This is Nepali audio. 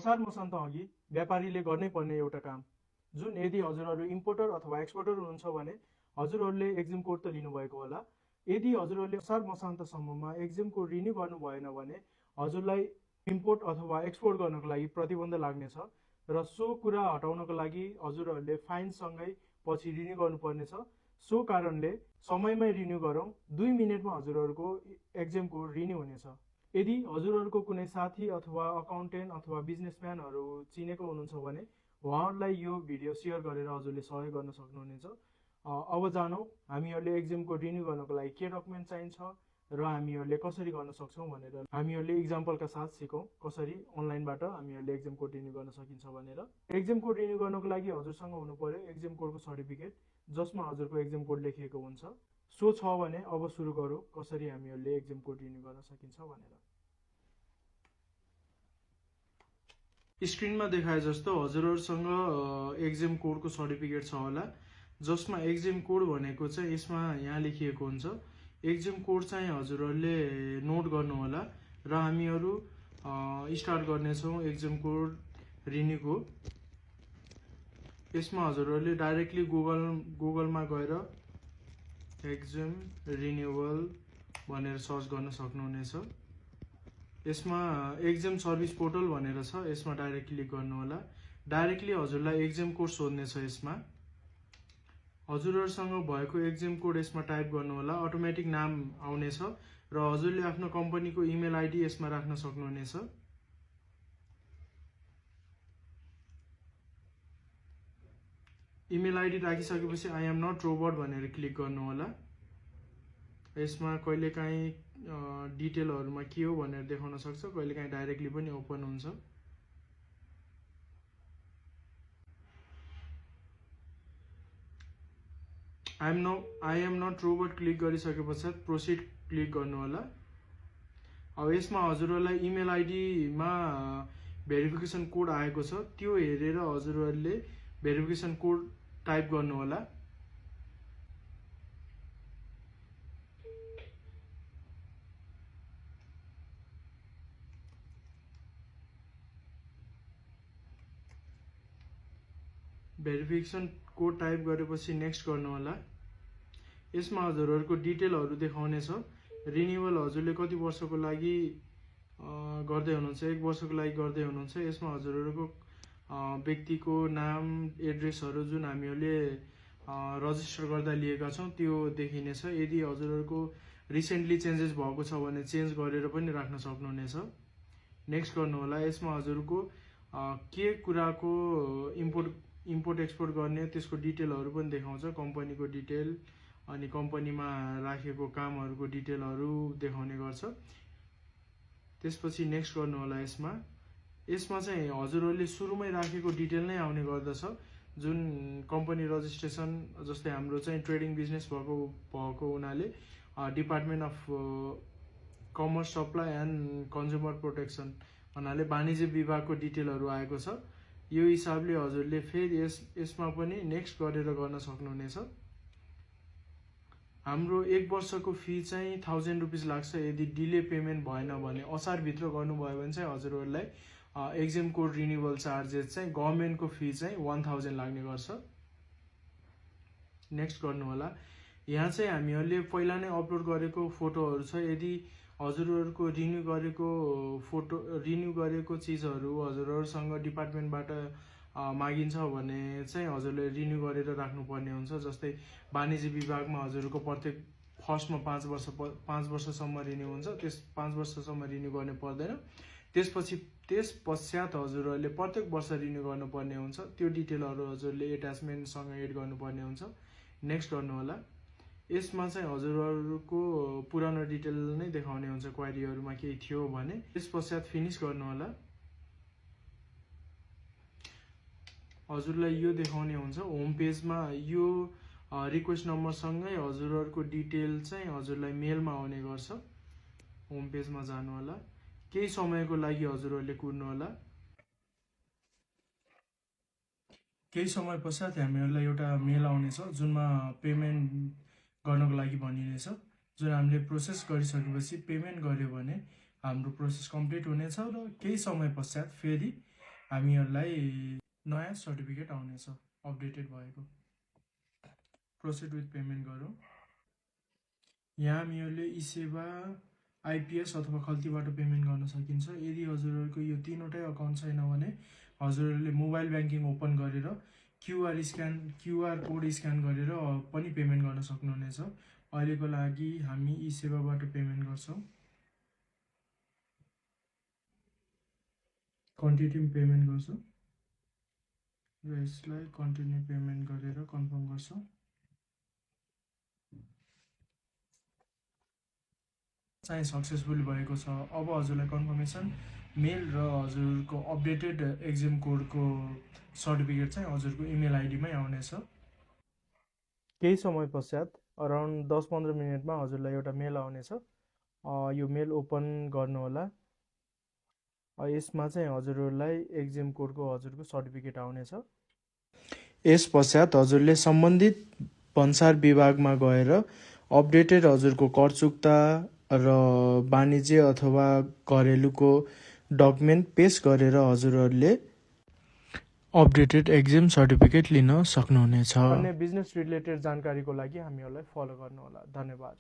असार मसान्त अघि व्यापारीले गर्नै पर्ने एउटा काम, जुन यदि हजुरहरू इम्पोर्टर अथवा एक्सपोर्टर हुनुहुन्छ भने हजुरहरूले एक्जिम कोड त लिनुभएको होला। यदि हजुरहरूले असार मसान्तसम्ममा एक्जिम कोड रिन्यू गर्नु भएन भने हजुरलाई इम्पोर्ट अथवा एक्सपोर्ट गर्नको लागि प्रतिबन्ध लाग्नेछ र सो कुरा हटाउनको लागि हजुरहरूले फाइनसँगै पछि रिन्यू गर्नुपर्नेछ। सो कारणले समयमै रिन्यू गरौँ, 2 मिनेटमा हजुरहरूको एक्जिम कोड रिन्यू हुनेछ। यदि हजुरहरूको कुनै साथी अथवा अकाउन्टेन्ट अथवा बिजनेसम्यानहरू चिनेको हुनुहुन्छ भने उहाँहरूलाई यो भिडियो सेयर गरेर हजुरले सहयोग गर्न सक्नुहुनेछ। अब जानौँ हामीहरूले एक्जिम कोड रिन्यू गर्नको लागि के डकुमेन्ट चाहिन्छ र हामीहरूले कसरी गर्न सक्छौँ भनेर हामीहरूले इक्जाम्पलका साथ सिकौँ कसरी अनलाइनबाट हामीहरूले एक्जिम कोड रिन्यू गर्न सकिन्छ भनेर। एक्जिम कोड रिन्यू गर्नको लागि हजुरसँग हुनु पर्यो एक्जिम कोडको सर्टिफिकेट जसमा हजुरको एक्जिम कोड लेखिएको हुन्छ। सो छ भने अब सुरु गरौँ कसरी हामीहरूले एक्जिम कोड रिन्यू गर्न सकिन्छ भनेर। स्क्रिनमा देखाए जस्तो हजुरहरूसँग एक्जिम कोडको सर्टिफिकेट छ होला, जसमा एक्जिम कोड भनेको चाहिँ यसमा यहाँ लेखिएको हुन्छ। एक्जिम कोड चाहिँ हजुरहरूले नोट गर्नु होला र हामीहरू स्टार्ट गर्नेछौँ एक्जिम कोड रिन्यूको। यसमा हजुरहरूले डाइरेक्टली गुगलमा गएर एक्जिम रिन्युअल भनेर सर्च गर्न सक्नुहुनेछ। यसमा एक्जिम सर्भिस पोर्टल भनेर छ, यसमा डाइरेक्ट क्लिक गर्नु होला। डाइरेक्टली हजुरलाई एक्जिम कोड सोध्नेछ। यसमा हजुरहरूसँग भएको एक्जिम कोड यसमा टाइप गर्नु होला। अटोमेटिक नाम आउनेछ र हजुरले आफ्नो कम्पनीको इमेल आइडी यसमा राख्न सक्नुहुनेछ। इमेल आइडी राखिसकेपछि आई एम नट रोबोट भनेर क्लिक गर्नु होला। यसमा कहिलेकाहीँ डिटेलहरुमा के हो भनेर देखाउन सक्छ, कहिलेकाहीँ डाइरेक्टली पनि ओपन हुन्छ। I am not robot click गरिसके पश्चात प्रोसिड क्लिक गर्नु होला। अब यसमा हजुरहरूलाई इमेल आइडीमा भेरिफिकेसन कोड आएको छ, त्यो हेरेर हजुरहरूले भेरिफिकेसन कोड टाइप गर्नु होला। भेरिफिकेसन कोड टाइप गरेपछि नेक्स्ट गर्नु होला। यसमा हजुरहरूको डिटेलहरु देखाउने छ। रिन्युअल हजुरले कति वर्षको लागि गर्दै हुनुहुन्छ, 1 वर्षको लागि गर्दै हुनुहुन्छ। यसमा हजुरहरूको व्यक्तिको नाम, एड्रेसहरु जुन हामीहरूले रजिस्टर गर्दा लिएका छौं त्यो देखिनेछ। यदि हजुरहरूको रिसेन्टली चेन्जेस भएको छ भने चेन्ज गरेर पनि राख्न सक्नुहुनेछ। नेक्स्ट गर्नु होला। यसमा हजुरको के कुराको इम्पोर्ट एक्सपोर्ट गर्ने त्यसको डिटेलहरु पनि देखाउँछ। कम्पनीको डिटेल अनि कम्पनीमा राखेको कामहरुको डिटेलहरु देखाउने गर्छ। त्यसपछि नेक्स्ट गर्नु होला। यसमा चाहिँ हजुरहरूले सुरुमै राखेको डिटेल नै आउने गर्दछ, जुन कम्पनी रजिस्ट्रेसन जस्तै हाम्रो चाहिँ ट्रेडिङ बिजनेस भएको हुनाले department of commerce supply and consumer protection भन्नाले वाणिज्य विभागको डिटेलहरु आएको छ। यो हिसाबले हजुरले फेरि यसमा पनि नेक्स्ट गरेर गर्न सक्नुहुनेछ। हाम्रो 1 वर्षको फी चाहिँ 1000 रुपैयाँ लाग्छ। यदि डिले पेमेन्ट भएन भने असार भित्र गर्नुभयो भने चाहिँ हजुरहरूलाई एक्जिम कोड रिन्युअल चार्जेस चाहिँ गभर्नमेन्टको फी चाहिँ 1000 लाग्ने गर्छ। नेक्स्ट गर्नु होला। यहाँ चाहिँ हामीहरूले पहिला नै अपलोड गरेको फोटोहरु छ। यदि हजुरहरूको रिन्यू गरेको चीजहरु हजुरहरूसँग डिपार्टमेन्टबाट मागिन्छ भने चाहिँ हजुरले रिन्यू गरेर राख्नुपर्ने हुन्छ। जस्तै वाणिज्य विभागमा हजुरको प्रत्येक फर्स्टमा 5 वर्षसम्म रिन्यू हुन्छ, त्यस 5 वर्षसम्म रिन्यू गर्ने पर्दैन। त्यस पश्चात हजुरहरूले प्रत्येक वर्ष रिन्यू गर्नुपर्ने हुन्छ। त्यो डिटेलहरु हजुरले एट्याचमेन्टसँग एड गर्नुपर्ने हुन्छ। नेक्स्ट गर्नु होला। यसमा चाहिँ हजुरहरूको पुरानो डिटेल नै देखाउने हुन्छ, क्वेरीहरुमा केही थियो भने। त्यस पश्चात फिनिश गर्नु होला। हजुरलाई यो देखाउने हुन्छ। होम पेजमा यो रिक्वेस्ट नम्बर सँगै हजुरहरूको डिटेल चाहिँ हजुरलाई मेलमा आउने गर्छ। होम पेजमा जानु होला। केही समयको लागि हजुरहरूले कुर्नु होला। केही समय पश्चात हामीहरूलाई एउटा मेल आउनेछ जुनमा पेमेन्ट गर्नको लागि भनिनेछ। जुन हामीले प्रोसेस गरिसकेपछि पेमेन्ट गर्यो भने हाम्रो प्रोसेस कम्प्लिट हुनेछ र केही समय पश्चात फेरि हामीहरूलाई नयाँ सर्टिफिकेट आउनेछ अपडेटेड भएको। प्रोसिड विथ पेमेन्ट गरौँ। यहाँ हामीहरूले ई सेवा, आइपिएस अथवा खल्तीबाट पेमेन्ट गर्न सकिन्छ। यदि हजुरहरूको यो तीनवटै अकाउन्ट छैन भने हजुरहरूले मोबाइल ब्याङ्किङ ओपन गरेर क्युआर कोड स्क्यान गरेर पनि पेमेन्ट गर्न सक्नुहुनेछ। अहिलेको लागि हामी ई सेवाबाट पेमेन्ट गर्छौँ। कन्टिन्यू पेमेन्ट गर्छौँ र यसलाई कन्टिन्यू पेमेन्ट गरेर कन्फर्म गर्छौँ। चाहिँ सक्सेसफुल भएको छ। अब हजुरलाई कन्फर्मेसन मेल र हजुरको अपडेटेड एक्जाम कोडको सर्टिफिकेट चाहिँ हजुरको इमेल आइडीमै आउनेछ। केही समय पश्चात अराउन्ड 10-15 मिनटमा हजुरलाई एउटा मेल आउनेछ। यो मेल ओपन गर्नुहोला। यसमा चाहिँ हजुरहरूलाई एक्जाम कोडको हजुरको सर्टिफिकेट आउनेछ। यस पश्चात हजुरले सम्बन्धित भन्सार विभागमा गएर अपडेटेड हजुरको कर चुक्ता र वाणिज्य अथवा घरेलुको डकुमेन्ट पेश गरेर हजुरहरूले अपडेटेड एक्जाम सर्टिफिकेट लिन सक्नुहुनेछ। अन्य बिजनेस रिलेटेड जानकारीको लागि हामीहरूलाई फलो गर्नुहोला। धन्यवाद।